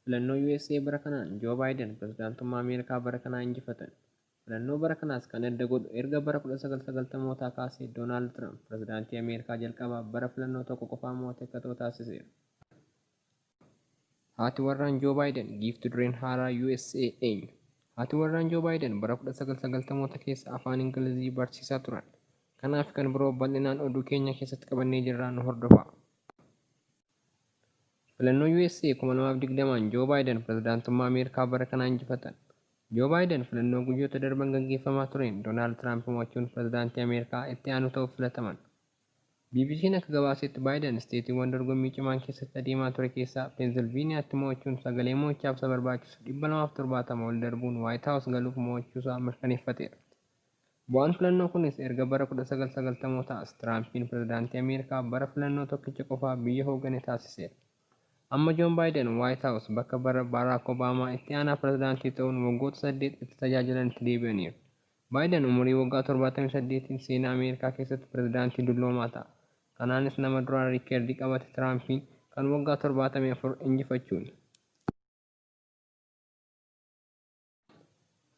Filannoo USA bara kanaan Joo Baayiden pirezidaantummaa Ameerikaa bara kanaa injifatan. Filannoo bara kanaas kan adda godhu erga bara 1990mootaa kaasee Doonaald Tiraamp pirezidaantii Ameerikaa jalqabaa bara filannoo tokko qofaa mo'ate akka ta'u taasiseera. Haati warraan Joo Baayiden giifti dureen haaraa USA eenyu? Haati warraan Joo Baayiden bara 1990moota keessa afaan Ingilizii barsiisaa turan. Kanaa fi kan biroo bal'inaan oduu keenya keessatti qabannee jirraa nu hordofaa. Filannoo USA 2020n Joo Baayiden pirezidaantummaa Ameerikaa bara kanaa injifatan. Joo Baayiden filannoo guyyoota darban gaggeeffamaa tureen Doonaald Tiraamp mo'achuun pirezidaantii Ameerikaa itti aanu ta'uuf filataman. BBC'n akka gabaasetti Baayiden isteetiiwwan dorgommii cimaan keessatti adeemaa ture keessaa Peensilviiniyaatti mo'achuun sagalee mo'ichaaf isa barbaachisu 270 ol darbuun Waayit Haawus galuuf mo'achuusaa mirkaneeffateera. Bu'aan filannoo kunis erga bara 1990mootaa as Tiraampiin pirezidaantii Ameerikaa bara filannoo tokkicha qofaa biyya hooggane taasiseera. Amma Joon Baayiden Waayit Haawus bakka bara Baaraak Obaamaa itti aanaa pirezidaantii ta'uun waggoota saddeet itti tajaajilanitti deebi'aniiru. Baayiden umurii waggaa 78n seenaa Ameerikaa keessatti pirezidaantii dulloomaa ta'a. Kanaanis nama duraan riikkeerdii qabate Tiraampiin kan waggaa 74 injifachuuni.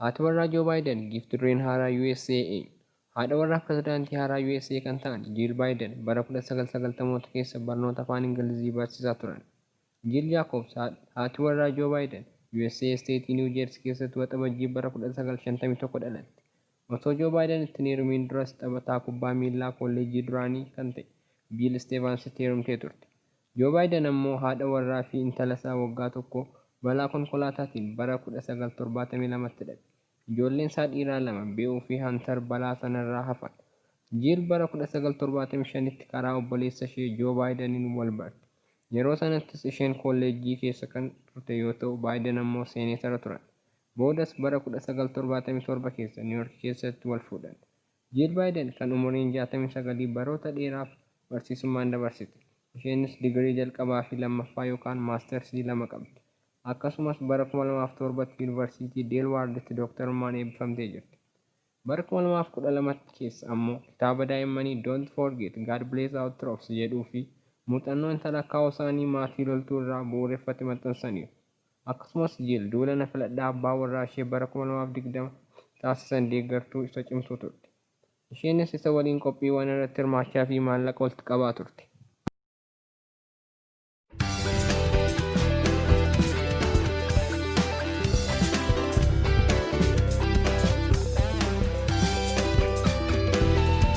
Haati warraa Joo Baayiden giifti dureen haaraa USA eenyu? Haadha warraa pirezidaantii haaraa USA kan ta'an Jiil Baayiden bara 1990moota keessa barnoota afaan Ingilizii barsiisaa turan. Jiil Jaakobs haati warraa Joo Baayiden USA isteetii Niiw Jeersii keessatti Waxabajjii bara 1951 dhalatte. Osoo Joo Baayiden itti hin heerumiin duras taphataa kubbaa miillaa kolleejjii duraanii kan ta'e Biil Isteevansitti heerumtee turte. Joo Baayiden ammoo haadha warraa fi intalasaa waggaa tokkoo balaa konkolaataatiin bara 1972tti dhabe. Ijoolleensaa dhiiraa lama Be'uu fi Hantar balaa sanarraa hafan. Jiil bara 1975tti karaa obboleessashee Joo Baayidaniin wal barte. Yeroo sanattis isheen kolleejjii keessa kan turte yoo ta'u Baayiden ammoo seeneetara turan. Boodas bara 1977 keessa Niiwork keessatti wal fuudhan. Jiil Baayiden kan umuriin 69 baroota dheeraaf barsiisummaan dabarsite. Isheenis digirii jalqabaa fi lammaffaa yookaan maastarsii lama qabdi. Akkasumas bara 2007tti Yunivarsiitii Deelwaarditti dooktarummaan eebbifamtee jirti. Bara 2012tti keessa ammoo kitaaba daa'immanii Don't Forget, God Bless Our Troops jedhuu fi muuxannoo intala akkaawoosaanii maatii loltuu irraa bu'uureffate maxxansaniiru. Akkasumas Jiil duula na filadhaa abbaa warraashee bara 2020 taasisan deeggartuu isa cimtuu turte. Isheenis isa waliin qophiiwwan irratti hirmaachaa fi maallaqa walitti qabaa turte.